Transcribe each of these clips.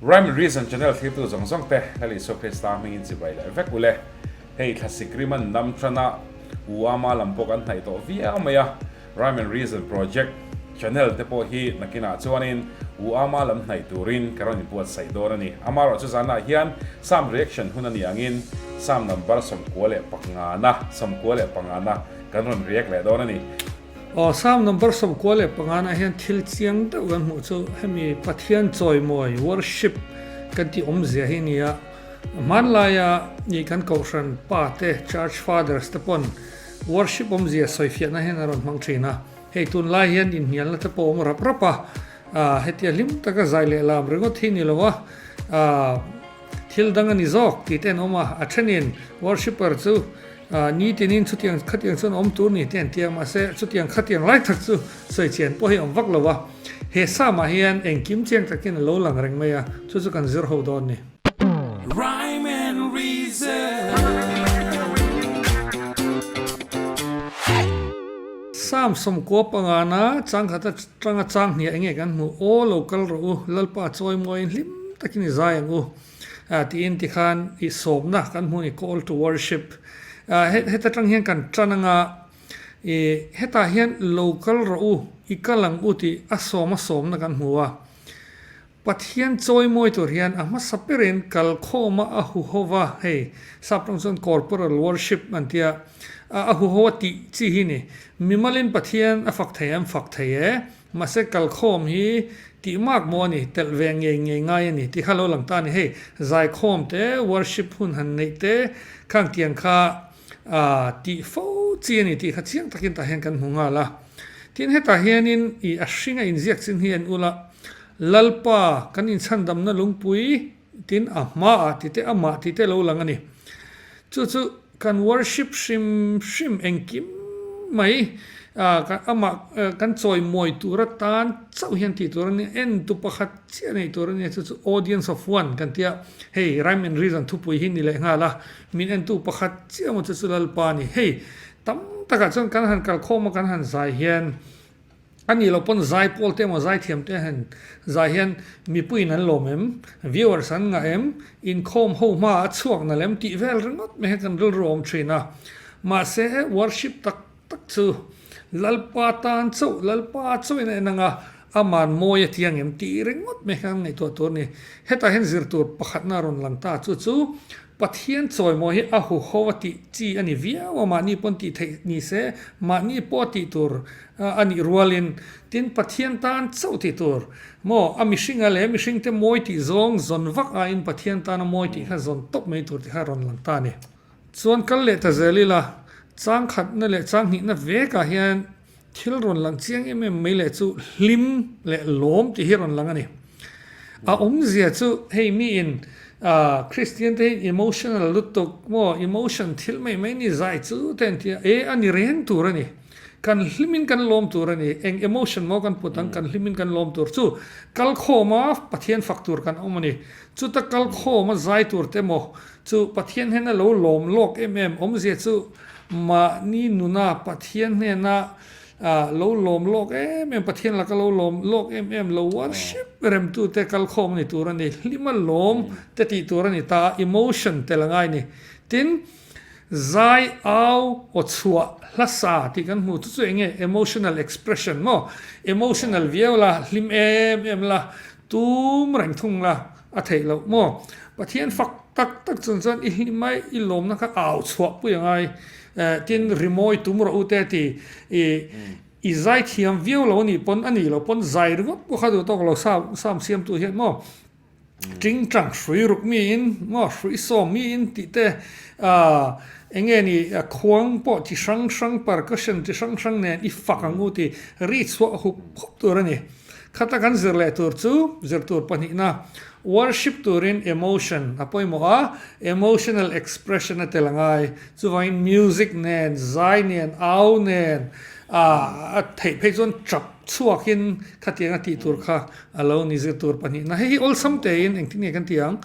Rhyme and Reason channel thlirtu zawng zawng te Lal Isua Krista hmingin chibai leh vek ule. Hei thlasik rim an dam tan a, U Ama lam pawh kan hnaih tawh viau mai a, Rhyme and Reason project channel te pawh hi nakinah chuanin U Ama lam hnaih turin ka rawn inbuatsaih dawn a ni. Amaherawhchu zanah hian Psalm reaction hun a nih angin Psalm number 95na, 95na, kan rawn react leh dawn a ni. Aw, Psalm number 95ah hian thil chiang deuh kan hmuh chu hemi Pathian chawimawi, worship, kan tih awmzia hi a ni a. Hmanlaia nih kan kohhran pa te, church fathers te pawn worship awmzia sawifiahna hian a rawn hmang thin a. Hei tunlai hian inhnialna te pawh a awm rap rap a, hetia hlim taka zai leh lam ringawt hi ni lo a, thil dang a ni zawk tih te an awm a. A thenin worshipper chu nitinin chutiang khatiang chuan awm tur ni te an ti a, mahse chutiang khatiang lai tak chu sawichian pawh hi a awm vak lo a. He Psalm ah hian engkim chiang takin a lo lang reng mai a, chu chu kan zir ho dawn ni. Rhyme and reason. Psalm 95 na changkhat atanga chang hniah enge kan hmuh? Aw lo kal rawh u, Lalpa chawimawiin hlim takin i zai ang u tiin tikhan i sawmna kan hmuh a ni, call to worship. Heta tang hian kan tan anga i hetah hian lo kal rawh u, i kal ang u tih a sawm a sawmna kan hmu a. Pathian chawimawi tur hian a hmasa berin kalkhawma a huhova, hei sap tawng chuan corporal worship an tia, a huhova tih chi hi ni. Mimalin Pathian a fak thei em? Fak thei e. Mahse kalkhawm hi tih mak maw a ni, telh ve ngei ngei ngai a ni tih kha lo lang ta a ni. Hei zaikhawm te, worship hun han neih te khang tiang kha tih fo chi a ni tih kha chiang takin tah hian kan hmu nghal a. Tin hetah hianin i a hringa inziak chin hi en ula, Lalpa, kan inchhandamna lungpui tin a hmaah tite amah tite lo lang a ni. Chu chu kan worship hrim hrim engkim mai amah kan chawimawi tur atan chauh hian tih tur a ni. En tu pakhat chiah neih tur a ni. Chu chu audience of one kan tia hei rhyme and reason thupui hi ni leh nghal a. Min entu pakhat chiah maw chu chu Lalpa a ni. Hei tam takah chuan kan han kalkhawm a kan han zai hian A nih loh pawn zai pawl te emaw zai thiam te han zai hian mipuiin an lawm em, viewers an ngah em, inkhawm ho hmaah a chhuak nalh em tih vel ringawt mai hian kan rilru a awm thin a. Mahse worship tak tak chu Lalpa tan chauh, Lalpa chauhin a en ang a, aman mawi a ti ang em tih ringawt mai khan ngaihtuah tur a ni. Hetah hian zir tur pakhatna a rawn lang ta chu chu Pathian chawimawi hi a huho a tih chi a ni viau a, mahni pawn tih theih ni se, mahni pawh a tih tur a nih rualin, tin Pathian tan chauh tih tur maw, a mihringa leh mihringte mawi tih zawng zawn vak aiin Pathian tana mawi tih kha zawn tawp mai tur tih kha a rawn lang ta a ni. Chuan kal leh ta zel ila, chang khatna leh chang hnihna vekah hian Thil rawn lang chiang em em mai leh chu hlim leh lawm tih hi rawn lang a ni. A awmzia chu hei miin Kristian te hi emotional lutuk maw, emotion thil mai mai ni zai chu te an ti a, e a ni reng tur a ni. Kan hlimin kan lawm tur a ni, eng emotion maw kan put ang, kan hlimin kan lawm tur chu kalkhawma Pathian fak tur kan awm a ni. Chuta kalkhawma zai tur te maw chu Pathian hian a lo lawm lawk em em awmzia chu Mahni nuna Pathian hnena lo lawm lawk em em, Pathian laka lo lawm lawk em em, lo worship remtute kalkhawm a ni tur a ni. Hlima lawm te tih tur a ni ta a, emotion tel a ngai ni. Tin, zai, au, aw chhuah, hla sa tih kan hmu chu chu eng nge? Emotional expression maw? Emotional viau la, hlim em em la, Tum reng thung la a theih loh maw? Pathian fak tak tak chung chuan i hlim mai, i lawmna kha au chhuah pui a ngai. Tin, rimawi tum rawh u te ti i i zai thiam viau lo a nih pawn a nih loh pawn zai ringawt pawh kha duh tawk lo sam siamtu hian maw tingtang hrui ruk miin maw hrui sawm miin tih te eng nge ni khuang pawh chi hrang hrang percussion chi hrang hrang nen i fak ang u ti ri chhuah hup hup tur a ni. Khata kan zir leh tur chu zir tur pahnihna, worship turin emotion a pawimawh a, emotional expression a tel a ngai. Chuvangin music nen, zai nen, au nen, a theih phei chuan tap chhuakin khatiang a tih tur kha a lo ni zir tur pahnihna. Hei hi awlsam tein engtin nge kan ti ang?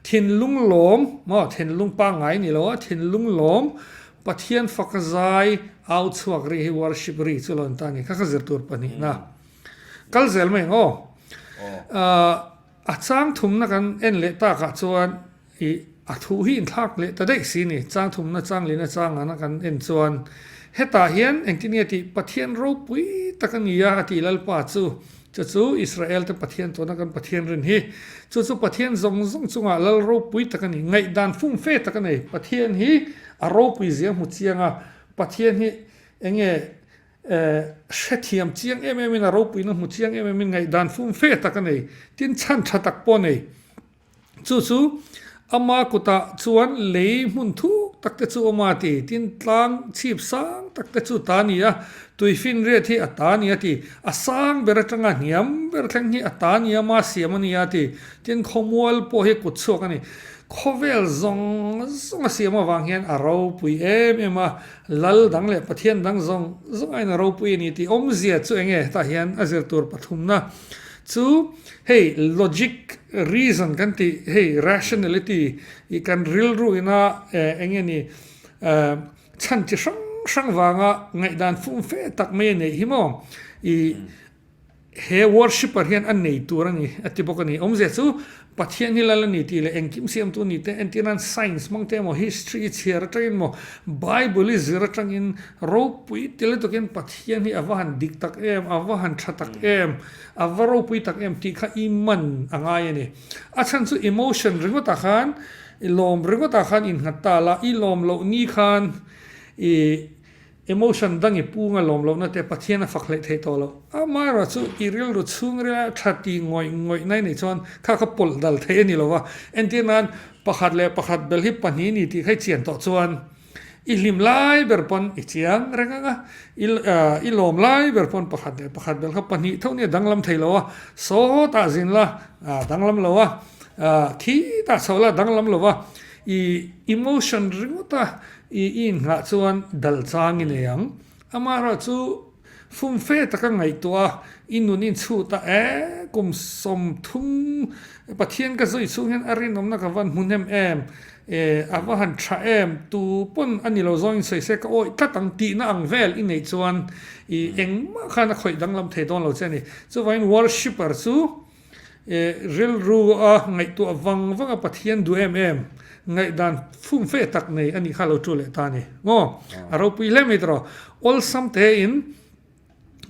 Thinlung lawm, maw thinlung pangngai ni lo a, thinlung lawm, Pathian faka zai, au chhuak ri hi worship ri chu lo ni ta a ni. Kha kha zir tur pahnihna. Kal zel mai ang aw. A chang thumna kan en leh takah chuan ih a thu hi inthlak leh ta daih si ni. Chang thumna chang lehna changana kan en chuan hetah hian engtin nge tih Pathian ropui tak a ni a a tih Lalpa chu chu chu Israel te Pathian tuna kan Pathian rin hi chu chu Pathian zawng zawng chungah Lal ropui tak a ni. Ngaihdan fumfe tak a nei. Pathian hi a ropui zia hmu chiang a, Pathian hi enge Hrethiam chiang em em in a ropuina hmu chiang em em in ngaihdan fum fe tak a nei. Tin chhan tha tak pawh a nei. Chu chu ama kutah chuan lei hmun thuk tak te chu awm a ti. Tin tlang chhip sang tak te chu ta a ni a, tuifinriat hi a ta a ni a ti. A sang ber atanga hniam ber thleng hi a ta a ni a, ama siam a ni a ti. Tin khawmual pawh hi kut chhuak a ni. Khawvel zawng zawng a siam avang hian a ropui em em a, Lal dang leh Pathian dang zawng zawng aiin a ropui a ni tih awmzia chu eng nge? Hetah hian a zir tur pathumna chu hei logic, reason kan tih hei rationality ih kan rilru ina eng nge ni chhan chi hrang hrang vanga ngaihdan fumfe tak mai a neih hi maw ih He worshipper hian a nei tur a ni a ti bawk a ni. Awmzia chu Pathian hi lal a ni tih leh engkim siamtu a ni te entir nan science hmang te emaw history i chhiar atangin maw Bible i zir atangin ropui ti lutukin Pathian hi a va han dik tak em, a va han tha tak em, a va ropui tak em tih kha i man a ngai a ni. A chhan chu emotion ringawtah khan i lawm ringawtah khan innghat ta la, i lawm loh ni khan i Emotion dang i pung a lawm lohna te Pathian a fak hleih theih tawh loh. Amaherawh chu i rilru chhungrila tha ti ngawih ngawih nai nei chuan kha kha pawlh dal theih a ni lo va. Entir nan pakhat leh pakhat bel hi pahnih ni tih kha i chian tawh chuan i hlim lai ber pawn i chiang reng ang a, i lawm lai ber pawn pakhat leh pakhat bel kha pahnih tho nia danglam thei lo a, sawtah zin la danglam lo a, khitah chhoh la danglam lo va, i emotion ringawt a I i inngah chuan dal chang i nei ang. Amaherawh chu fumfe taka ngaihtuah a, i nun inchhut a, e, kum 30 Pathian ka zui chhung hian a rinawmna ka van hmu hnem em, e, a va han tha em, tu pawn a ni lo zawngin sawi se ka awih tlat ang tihna ang vel i neih chuan i engmah khan a khawih danglam thei dawn lo che a ni. Chuvangin worshipper chu Rilru a ngaihtuah vang vang a Pathian duh em em, ngaihdan fumfe tak nei a nih kha lo tu leh ta a ni. Maw? A ropui hle mai tawh. Awlsam tein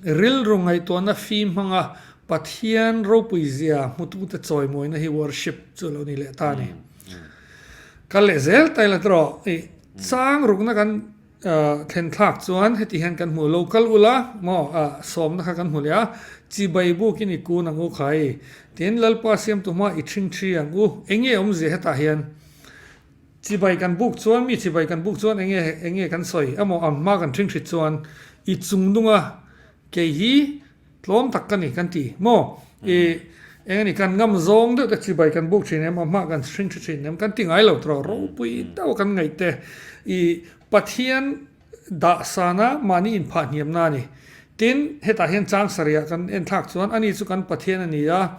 rilru ngaihtuahna fim hmanga Pathian ropui zia hmutute chawimawina hi worship chu lo ni leh ta a ni. Kal leh zel ta ila tawh. Chang rukna kan Thlen thlak chuan heti hian kan hmu lo kal ula maw sawmna kha kan hmu leh a, chibai bukin i kun ang u khai tin Lalpa siamtu hma i ṭhing ṭhi ang u enge awmzia hetah hian chibai kan buk chuan mi chibai kan buk chuan enge enge kan sawi emaw ang hma kan ṭhing ṭhit chuan i chungnunga Kei hi tlawm tak ka ni kan ti maw? I eng a ni kan ngam zawng deuh te chibai kan buk thin em, a hma kan hring tha thin em kan ti ngai lo tawh ropui deuh a kan ngaih te i Pathian dah sana mahni inphah hniam na a ni. Tin, hetah hian chang sarih ah kan en thlak chuan ani chu kan Pathian a ni a,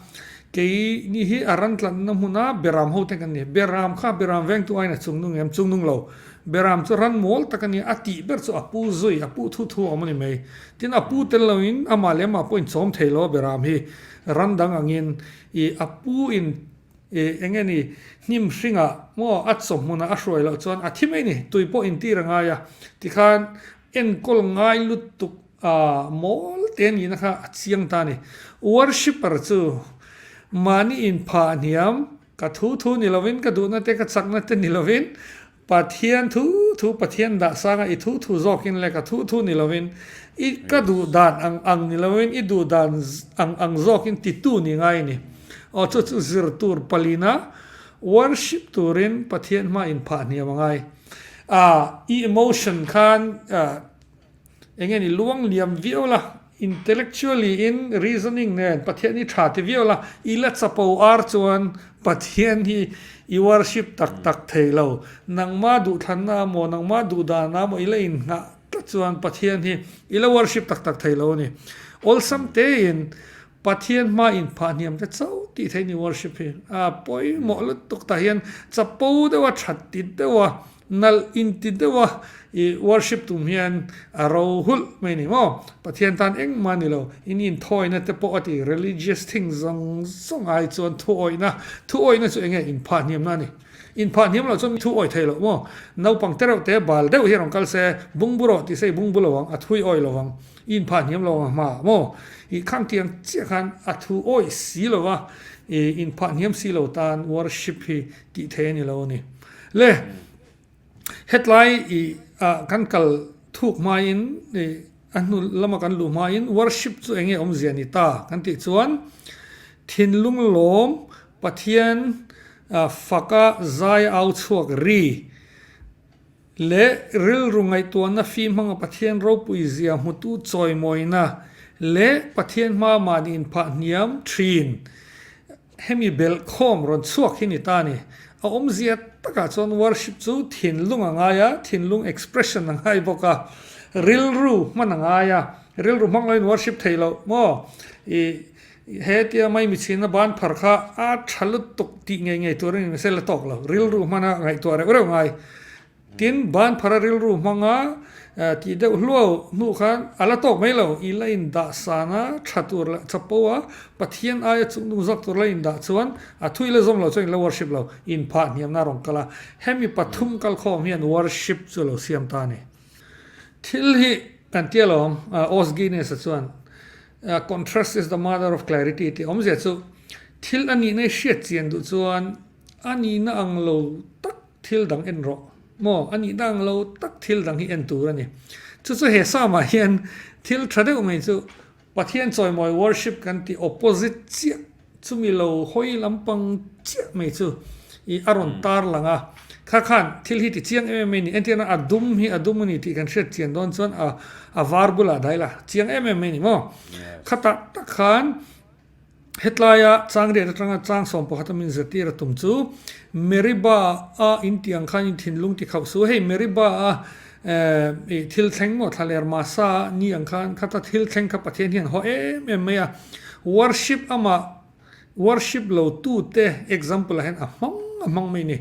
kei ni hi a ran tlanna hmuna beram ho te kan ni. Beram kha beram vengtu aiin a chungnung em? Chungnung lo. Beram chu ran mawl tak a nia, a tih ber chu a pu zui, a pu thu thu a awm a ni mai. Tin, a pu tel loin amah leh amah pawh inchawm thei lo a Beram hi ran dang angin ih a pu in ih eng nge ni hnim hringah maw a chaw hmunah a hruai loh chuan a thi mai a ni, tui pawh intir a ngai a. Tikhan enkawl ngai lutuk a mawl te a nihna kha a chiang ta a ni. Worshipper chu mahni inphah hniam Ka thu thu ni lovin, ka duhna te, ka chakna te ni lovin, Pathian thu thu, Pathian dah sanga i thu thu zawkin leh ka thu thu ni lovin, i ka duh dan ang ang ni lovin, i duh dan ang ang zawkin titu ni ngai a ni. Aw chu chu zir tur palina worship turin Pathian hma inphah hniam a ngai. Ah, i emotion khan ah Eng nge ni luang liam viau la, intellectually in reasoning nen Pathian hi tha ti viau la, i la chapo ar chuan Pathian hi i worship tak tak thei lo. Nangma duhthlanna maw, nangma duhdanah maw i la inngah tlat chuan Pathian hi i la worship tak tak thei lo a ni. Awlsam tein Pathian hma inphah hniam te chauh tih theih ni worship hi a pawimawh lutuk tah hian chapo deuha that ti deuha. Nalh inti deuh a i worship tum hian a ro hulh mai ni maw? Pathian tan engmah ni lo, in inthawina te pawh a ti religious thing zawng zawng ai chuan thu awihna, thu awihna chu enge inphah hniamna a ni. Inphah hniam loh chuan thu awih thei loh maw? Naupang te reuh te bal deuh hi rawn kal se, bungbu rawh ti se i bungbu lo ang, a thui awih lo ang, i inphah hniam lo ang hma maw? I khang tiang chiah khan a thu awih si lo va, i inphah hniam si lo tan worship hi tih thei a ni lo a ni. Le, hetlai i ah kan kal thuk hmain i a hnu lama kan luh hmain worship chu enge awmzia ni ta kan tih chuan thinlung lawm Pathian faka zai au chhuak ri leh rilru ngaihtuahna fim hmanga Pathian ropui zia hmutu chawimawina leh Pathian hma mahni inphah hniam thin Hemi belhkhawm rawn chhuak hi ni ta ni. A awmzia takah chuan worship chu thinlung a ngai a, thinlung expression a ngai bawk a, rilru hman a ngai a, rilru hmang loin worship thei loh maw? I he tia mai michhina ban phar kha a tha lutuk tih ngei ngei tur a ni mahse la tawk lo, rilru hmana ngaihtuah reuh reuh ngai. Tin, ban phara rilru hmanga tih deuh hluau hnu khan a la tawk mai lo, i la indah san a, tha tur leh chapo a, Pathian aia chungdung zawk tur la indah chuan a thu i la zawm lo chuan i la worship lo, inphah hniamna a rawn kal a, hemi pathum kalkhawm hian worship chu a lo siam ta a ni. Thil hi kan tia lo ang, Os Guinness-a chuan Contrast is the mother of clarity tih awmzia chu thil a nihna i hriat chian duh chuan a nihna ang lo tak Thil dang en rawh maw? A nih dang lo tak thil dang hi en tur a ni. Chu chu he Psalm-ah hian thil tha deuh mai chu Pathian chawimawi worship kan tih opposite chiah chumi lo hawi lampang chiah mai chu i a rawn tar lang a. Kha khan thil hi ti chiang em em mai a ni. Entirna a dum hi a dum a ni tih kan hriat chian dawn chuan a a var bulah dai la chiang em em mai a ni maw? Khatah tak khan Hetlaia changriat atanga chang 11 a min zirtir a tum chu Meribah a intiang khan in thinlung ti khauh su. Hei Meribah a ih thil thleng maw thlaler Masa ni ang khan khata thil thleng kha Pathian hian haw em em mai a. Worship amah worship lo tute example ah hian a hmang a hmang mai ni.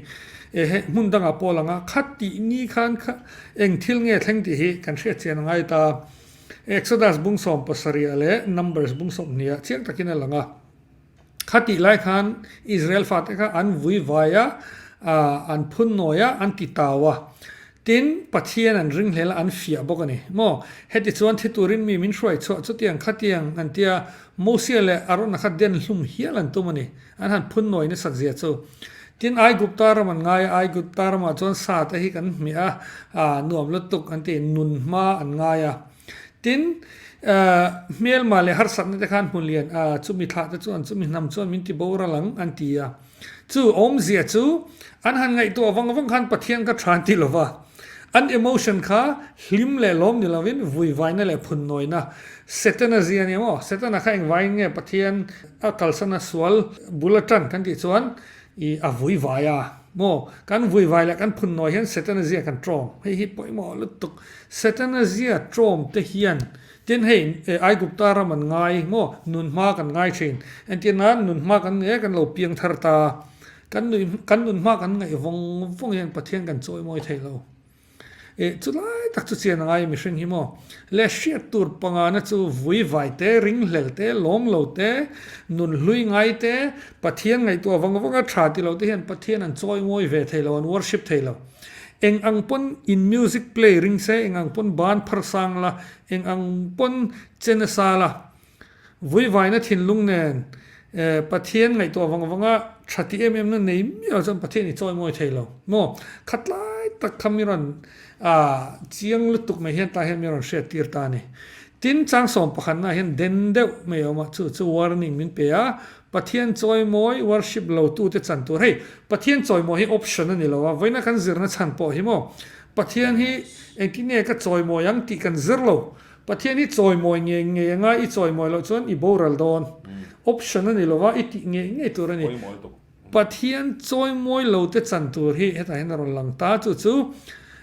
Ehe hmun dangah pawh a lang a, kha tih ni khan kha eng thil nge thleng tih hi kan hriat chian a ngai ta. Exodus bung 70 ah leh Numbers bung 20 ah chiang takin a lang a. Khatih lai khan Israel fate kha an vui vai a, an phun nawi a, an ti tau a. Tin, Pathian an ring hlel a, an fiah bawk a ni. Maw? Heti chuan thi turin mi min hruai chhuah chutiang khatiang an tia Mosia leh Arona kha den hlum hial an tum a ni. An han phun nawi nasat zia chu. Tin, Aigupta ram an ngai a, Aigupta ramah chuan sa te hi kan hmeh a, aa nuam lutuk an ti, nun hma an ngai a. Tin, hmelma leh harsatna te khan hmun lian, aa chumi thlah te chuan, chumi hnam chuan min ti boral ang an ti a. Chu awmzia chu an han ngaihtuah vang vang khan Pathian ka tha an ti lo va. An emotion kha hlim leh lawm ni lovin vuivaina leh phunnawina Setana zia nia maw? Setana kha engvaiin nge Pathian a kalsana sual bul a tan kan tih chuan i a vuivai a maw? Kan vuivai leh kan phunnawi hian Setana zia kan tawm. Hei hi pawimawh lutuk. Setana zia tawm te hian tin hei Aigupta ram an ngai maw? Nun hma kan ngai thin. Entir nan nun hma kan nge kan lo piang thar ta. Kan nuih kan nun hma kan ngaih vawng vawng hian Pathian kan chawimawi thei lo. Eh chulai tak chu chian a ngai mihring hi maw? Le hriat tur pangana chu vui vai te, ringhlel te, lawm lo te, nun hlui ngai te, Pathian ngaihtuah vang vanga tha ti lo te hian Pathian an chawimawi ve thei lo, an worship thei lo. Eng ang pawn in music play ring se, eng ang pawn ban phar sang la, eng ang pawn che nasa la, Vuivaina thinlung nen Pathian ngaihtuah vang vanga tha ti em em na nei miah lo chuan Pathian i chawimawi thei lo maw? Khatlai tak kha mi rawn chiang lutuk mai hian tah hian mi rawn hriat tir ta a ni. Tin, chang 11 ah hian den deuh mai a awm a, chu chu warning min pe a, Pathian chawimawi worship lo tute chan tur. Hei, Pathian chawimawi hi option a ni lo a, vawiina kan zirna chhan pawh hi maw? Pathian hi engtin nge ka chawimawi ang tih kan zir lo. Pathian hi chawimawi ngei ngei anga i chawimawi loh chuan i boral dawn. Option a ni lova i tih ngei ngei tur a ni. Pathian chawimawi lo te chan tur hi hetah hian a rawn lang ta. Chu chu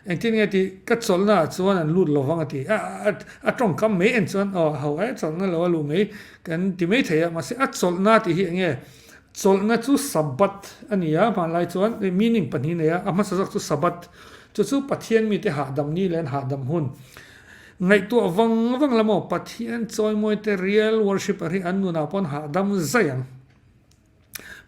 engtin nge tih ka chawlhna ah chuan an lut lovang a ti. A tawngkam mai en chuan aw ho e chawlhna lo a luh mai kan ti mai thei a. Mahse a chawlhna tih hi enge chawlhna chu Sabbath a ni a hmanlai chuan meaning pahnih a nei a. A hmasa zawk chu Sabbath. Chu chu Pathian mite hahdam ni leh an hahdam hun. Ngaihtuah vang vang la maw, Pathian chawimawi te real worshipper hi an nunah pawh an hahdam zai ang.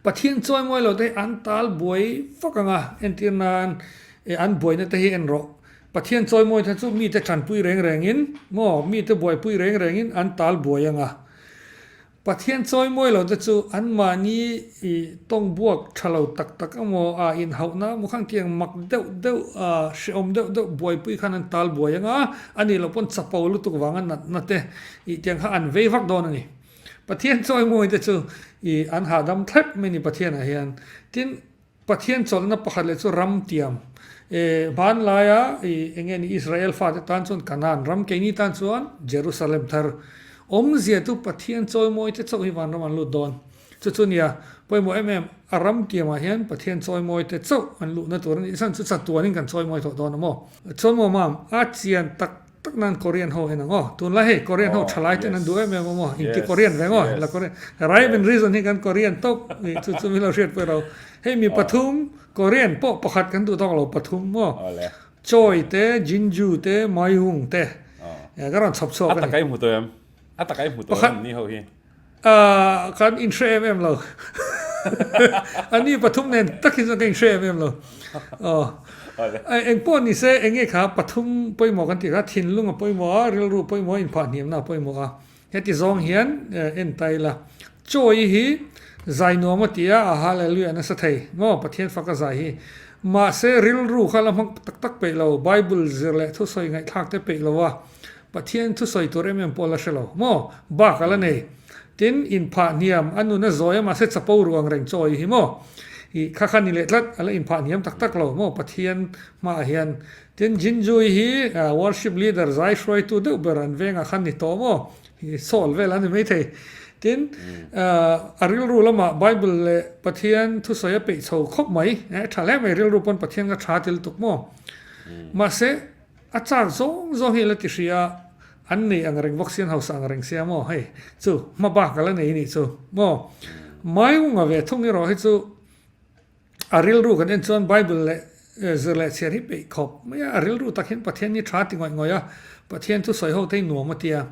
Pathian chawimawi lo te hi an tal buai vak ang a, entir nan an buaina te hi en rawh. Pathian chawimawi te chu mite tanpui reng rengin maw, mite buaipui reng rengin an tal buai ang a. Pathian chawimawi lo te chu anmahni i tawng buak tha lo tak tak emaw a inhauhna emaw khan tiang mak deuh deuh a hrehawm deuh deuh buaipui khan an tal buai ang a, a nih loh pawn chapo lutuk vanga natna te i tiang kha an vei vak dawn a ni. Pathian chawimawi te chu i an hahdam thlep mai a ni Pathianah hian. Tin, Pathian chawlhna pakhat leh chu ram tiam. E, hmanlaia i eng nge ni Israel fate tan chuan Kanaan ram, keini tan chuan Jerusalem thar. Awmzia chu Pathian chawimawi te chauh hi vanram an lut dawn. Chu chu nia, pawimawh em em, a ram tiamah hian Pathian chawimawi te chauh an luhna tur a nih chhan chu chatuanin kan chawimawi tawh dawn a maw? Chuan maw mam, a chian tak tak nan Korean ho en ang aw. Tunlai hei Korean ho thalai ten an duh em em a maw? Inti Korean ve ngaw la Korean. Rhyme and reason hi kan Korean tawp ni chu chu min lo hriat pawh ro. Hei mi pathum Korean pawh pakhat kan duh tawk lo pathum maw? Choi te, Jinju te, Maihung te. Ka rawn chhawp chhuak a ni. A takai hmu tawh em? A takai hmu tawh em ni ho hi? Ahh kan inhre em em lo. A ni pathum nen tak hi chuan ka inhre em em lo. Aw. Eng pawh ni se eng nge kha pathum pawimawh kan tih kha thinlung a pawimawh a, rilru pawimawh a, inphah hniamna a pawimawh a. Heti zawng hian en ta ila. Chawi hi zai nuam a ti a, a hallelujah nasa thei maw Pathian faka zai hi. Mahse rilru kha la hmang tak tak peih lo, Bible zir leh thusawi ngaihthlak te peih lo a. Pathian thusawi tur em em pawh la hre lo maw? Bak a la nei. Tin, inphah hniam, a nun a zawi a mahse chapo ru ang reng chawi hi maw? Ih, kha kha ni leh tlat, a la inphah hniam tak tak lo maw Pathian hmaah hian. Tin, Jinjui hi worship leader zai hruaitu deuh ber an vengah khan ni tawh maw? Ih, Saul vel a ni maithei. Tin, a rilru lamah Bible leh Pathian thusawi a peih chho khawp mai. A tha hle mai, rilru pawn Pathian kha tha til tuk maw? Mahse, A chak zawng zawng hi a la ti hria a, an nei ang reng bawk sia, an hausa ang reng sia maw hei chu hma bak a la nei nih chu maw. Maiunga ve thung erawh hi chu a rilru kan en chuan Bible leh zir leh chhiar hi peih khawp mai a, a rilru tak hian Pathian hi tha ti ngawih ngawih a, Pathian thusawi ho te hi nuam a tia.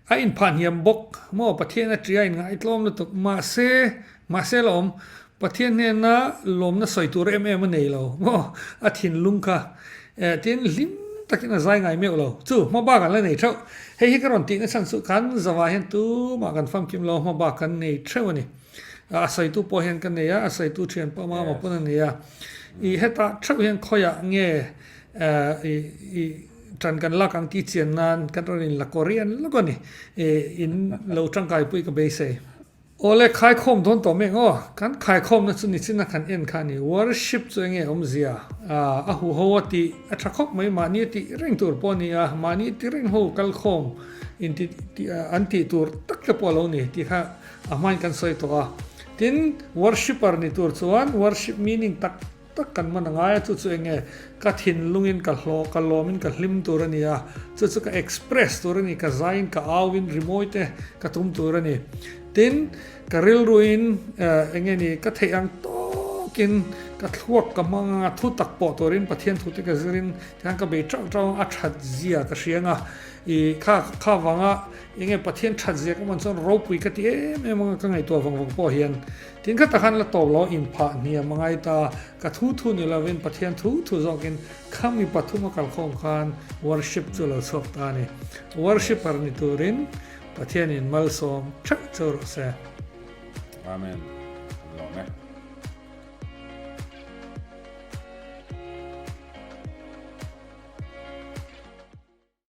A inphah hniam bawk maw? Pathian a ṭia inngaihtlawm lutuk. Mahse, mahse la awm. Pathian hnena lawmna sawi tur em em a nei lo maw? A thinlung kha eh tin hlim takin a zai ngai meuh lo. Chu, hma bak an la nei theuh. Hei hi ka rawn tihna chhan chu kan zavah hian tumah kan famkim lo, hma bak kan nei theuh a ni. A sawitu pawh hian ka nei a, a sawitu thianpa mama pawn a nei a. I hetah theuh hian khawiah nge eh i i. Ṭan kan lak ang tih chian nan kan rawn in la Korean lawk a ni. In lo ṭangkaipui ka beisei. Awle khaikhawm dawn tawh mek aw. Kan khaikhawmna chu nichina kan en kha a ni. Worship chu enge awmzia? A huho a tih a ṭha khawp mai. Mahni a tih reng tur pawh a ni a, mahni ti reng ho kalkhawm in ti an tih tur tak te pawh a lo ni tih kha a hmain kan sawi tawh a. Tin, worshipper ni tur chuan worship meaning tak tak kan man a ngai a, chu chu eng nge ka thinlungin ka hlawh, ka lawmin ka hlim tur a ni a, chu chu ka express tur a ni, ka zaiin ka auin rimawi te ka tum tur a ni. Tin, ka rilruin eng nge ni ka theih ang tawkin ka thluak ka hmang ang a, thu tak pawh turin Pathian thu te ka zirin tikhan ka bei tauh tauh ang a, that zia ka hria ang a, i kha kha vanga eng nge Pathian that zia ka man chuan ropui ka ti em em ang a, ka ngaihtuah vang vang pawh hian. Tin kha takhan la tawp lo inphah hniam a ngai ta, ka thu thu ni lovin Pathian thu thu zawkin kha mi pathum a kalkhawm khan worship chu lo chhuak ta a ni. Worshipper ni turin Pathianin malsawm theuh cheu rawh se. Amen. Kan lawm e.